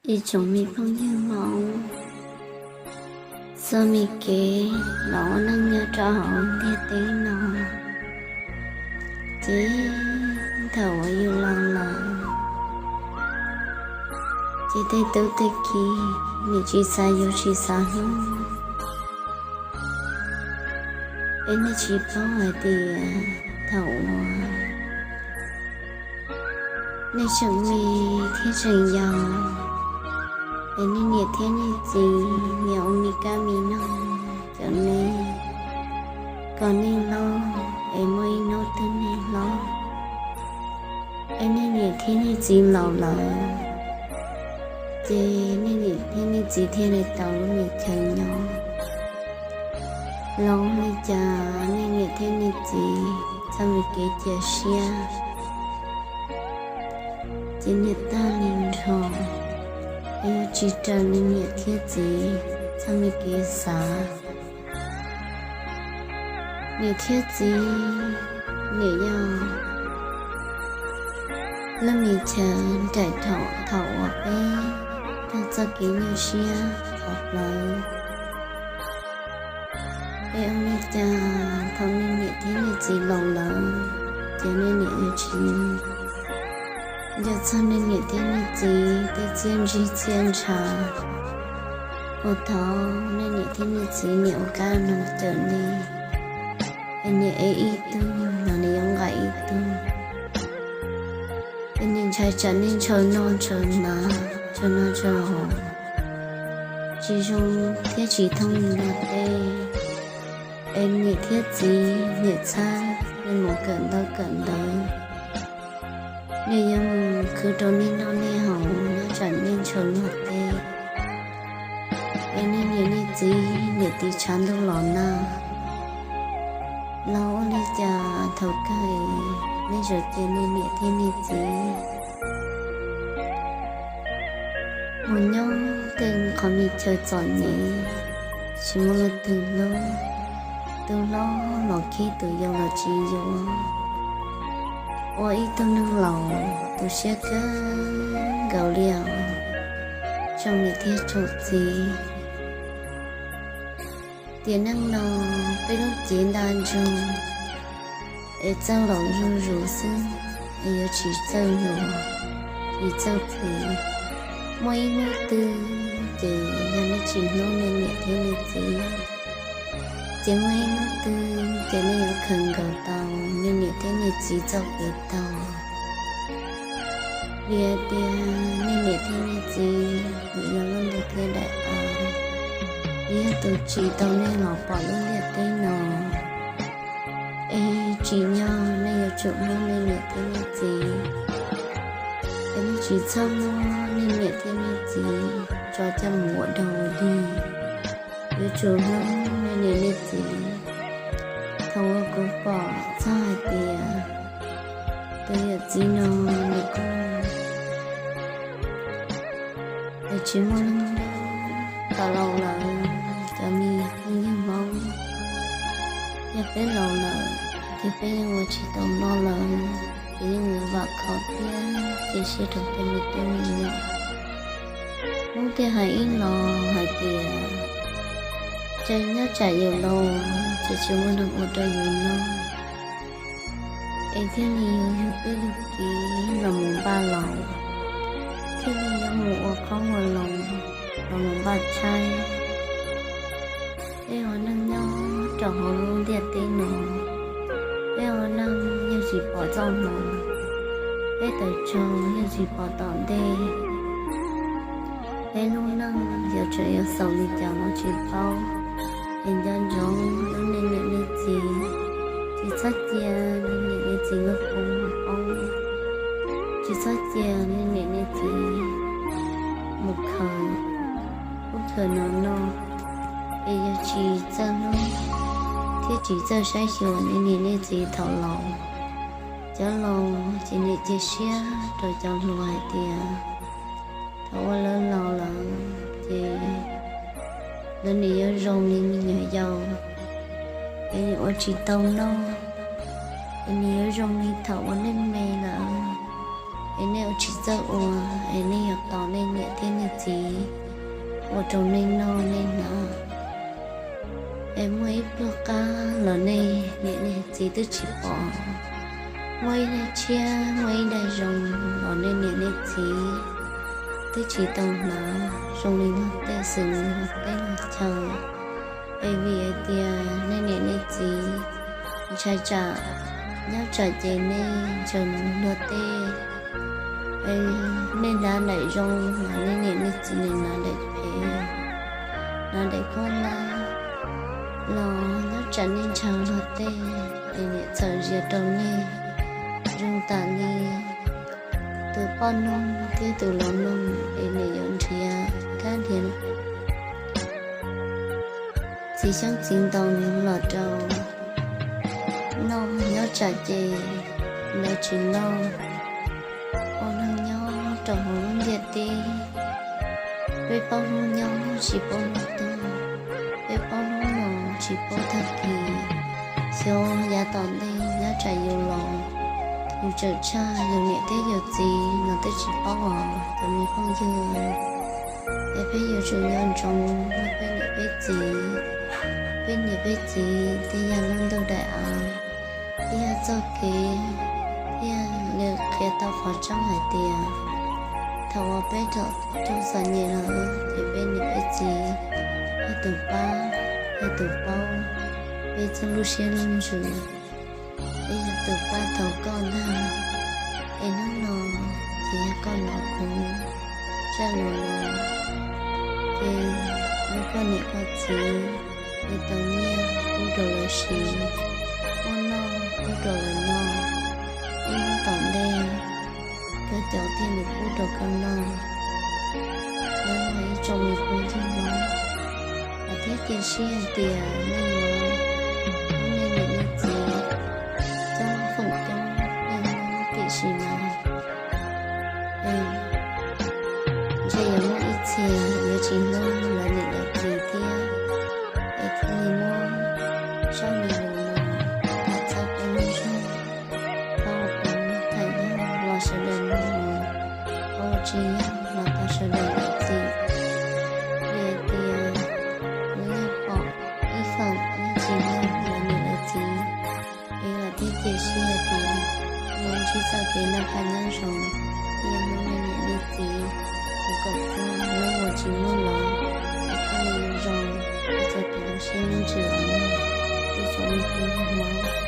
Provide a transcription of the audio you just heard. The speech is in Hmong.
Ib tsoom me phooj ywg Hmoob, txoj me kev los ua neej nyob rau hauv ntiaj teb no, ces thaum uas yus laus lawm, ces tej tub tej ki nim tsis xav yuav tsis xav hlub, es nej tsis paub hais tias thaum uas nej tseem me thiab tseem yau, es nej niam thiab nej txiv nyiam ua me kab me noog cawm nej, kom nej hlob, es muaj ib hnub twg nej hlob, es nej niam thiab nej txiv laus lawm, ces nej niam thiab nej txiv thiaj li tau lub me chaw nyob. Los ua li cas nej niam thiab nej txiv txoj me kev cia siab ces niam tag li nrho, es yuav tsis raws li niam thiab txiv txoj me kev xav. Niam thiab txiv, niam yog lub me chaw nraim dhau thaum uas peb tag txoj kev nyuaj siab qhov plawv. Es ua li cas thaum nej niam thiab nej txiv laus lawm, ces nej niam yuav tsis nco txog nej niam thiab nej txiv tej txiaj ntsig txiaj ntsha, uas thaum nej niam thiab nej txiv niam ua kab noog cawm nej, es niam ev ib tug los nws yuav nqa ib tug, es niam ntshai tsam nej ntshaw noj ntshaw hnav ntshaw noj ntshaw haus, tsis zoo thiab tsis thooj li luag tej, es niam thiab txiv niam txhawb nej mus kawm ntaub kawm ntawv, nej yuav mus khwv rau nej noj nej haus nyob tsam nej ntshaw luag tej, es nej niam nej txiv niam tiv tshav ntuj los nag. Los ua li cas thaum kawg nej tsuas cia nej niam thiab nej txiv mus nyob tej qhov me chaw txom nyem, tsis muaj leej twg hlub, tus hlob los khib tus yau los tsis yuav, ua ib tug neeg laus tu siab kawg nkaus li os tsoom niam thiab tsoom txiv. Tiam neej no peb lub cev ntaj ntsug es txawj laus zuj zus xwb, es yuav tsis txawj hluas, tsis txawj phem. Muaj ib hnub twg ces yog nej tsis hlub nej niam thiab nej txiv, ces muaj ib hnub twg ces nej yuav khaws nkaus tau nej niam thiab nej txiv txoj kev tau. Vim hais tias nej niam thiab nej txiv nws yog lub ntuj thiab daim av, nws yog tus tsim tau nej los pom lub ntiaj teb no. Es tsim nyog nej yuav tsum hlub nej niam thiab nej txiv, es nej tsis txhob muab nej niam thiab nej txiv tso coj mus ua dog ua dig. Yuav tsum hlub nej niam nej txiv. Thaum uas kuv pom txog hais tias tus yawm txiv no nws kuj tsis muaj neeg, tau laus lawm, cov me phooj ywg Hmoob, yog peb laus lawm ces peb yeej ua tsis tau noj lawm, ces yeej vam khom thiab cia siab rau tej me tub me nyuam. Hnub thiaj hais ib los hais tias, tseem nyob tsam yus laus ces tsis muaj neeg ua rau yus noj, es thiaj li yuav yug tub yug kiv los mus npaj laus, thiaj li yuav mus ua qoob ua loo los mus npaj tshaib. Peb ua neej nyob rau hauv lub ntiaj teb no, peb ua neej yeej tsis pom txoj hmoov, peb tawm tsam yeej tsis pom tom ntej. Peb lub neej yuav tseem yuav xaus li cas los tsis paub, es nco ntsoov hlub nej niam nej txiv, tsis txhob cia nej niam nej txiv lub koob mus poob, tsis txhob cia nej niam nej txiv mus khaws ub khaws no noj, es yog tsis txawj hlub thiab tsis txawj saib xyuas nej niam nej txiv thaum laus. Cov laus ces niam cia siab rau cov hluas hais tias thaum uas lawv laus lawm ces lawv nim yuav zoo li me nyuam yaus, es nim ua tsis tau noj, es nim yuav zoo li thaum uas nej me lawm, es nej ua tsis txawj ua, es nej yuav tos nej niam thiab nej txiv ua rau nej noj nej hnav. Es muaj ib pluag qab los nej niam nej txiv twb tsis pom, muaj ib daim tshiab muaj ib daim zoo los nej niam nej txiv twb tsis tau hnav zoo li luag tej xwm luag teb luag chaw. Es vim hais tias nej niam nej txiv ntshai tsam nyob tsam ces nej ntshaw mus luag tej, nej hnav daim zoo los nej niam nej txiv nws hnav daim phem, hnav daim khaub hlab los nyob tsam nej ntshaw luag tej, es niam txhawm zias rau nej zoo tam li tus poj noog thiab tus laus noog, es niam yuav nrhiav kab nrhiav txiv xyoob txiv ntoo los rau noj, nyob tsam ces lawv tsis noj. Ua neeg nyob rau hauv lub ntiaj teb, peb paub hnub nyob tsis paub hnub tuag, peb paub hnub los tsis paub tag kis. Xyov yav tom ntej nyob tsam yus laus, yus txawm tshaj yus niam thiab yus txiv los twb tsis paub os cov me phooj ywg. Es peb yuav tsum nco ntsoov peb niam peb txiv. Peb niam peb txiv thiaj yog lub ntuj daim av, thiaj yog txoj kev, thiaj li qhia tau qhov tseeb hais tias thaum uas peb tseem txom nyem lawm ces peb niam peb txiv yog tus pab, yog tus paub peb txhua lub siab lub ntsws, peb yog tus pab tau koj ntag. Es hnub no ces yog koj los kuv zaj lus no, ces muab koj niam koj txiv li tau nyiaj pub rau lawv siv, muab noj pub rau lawv noj. Ib hnub tom ntej koj cov thiaj li pub rau koj noj. Nyob zoo ib tsoom me phooj ywg Hmoob, vam thiab cia siab hais tias nej yuav hlub nej niam nej txiv coob feem coob nej Hmoob, tiam sis mas ntshe yuav muaj ib txhia yuav tsis hlub lawv niam lawv txiv thiab. Es thiaj li muab zaj me lus no tham txog peb lub zog, thov ua kom tham yog los sawv daws mloog, ua tsis yog los thov sawv daws zam txim. Vim hais tias kuv yeej pom ib feem yeej tsis hlub lawv niam lawv txiv. Es vam thiab cia siab hais tias nej yuav ntsib txoj kev noj qab nyob zoo, nej yuav hlub nej niam nej txiv, kuv kom txog lub uas tsis muaj los, es thiaj li zoo, es txog tus lub siab lub ntsws os, ib tsoom me phooj ywg Hmoob.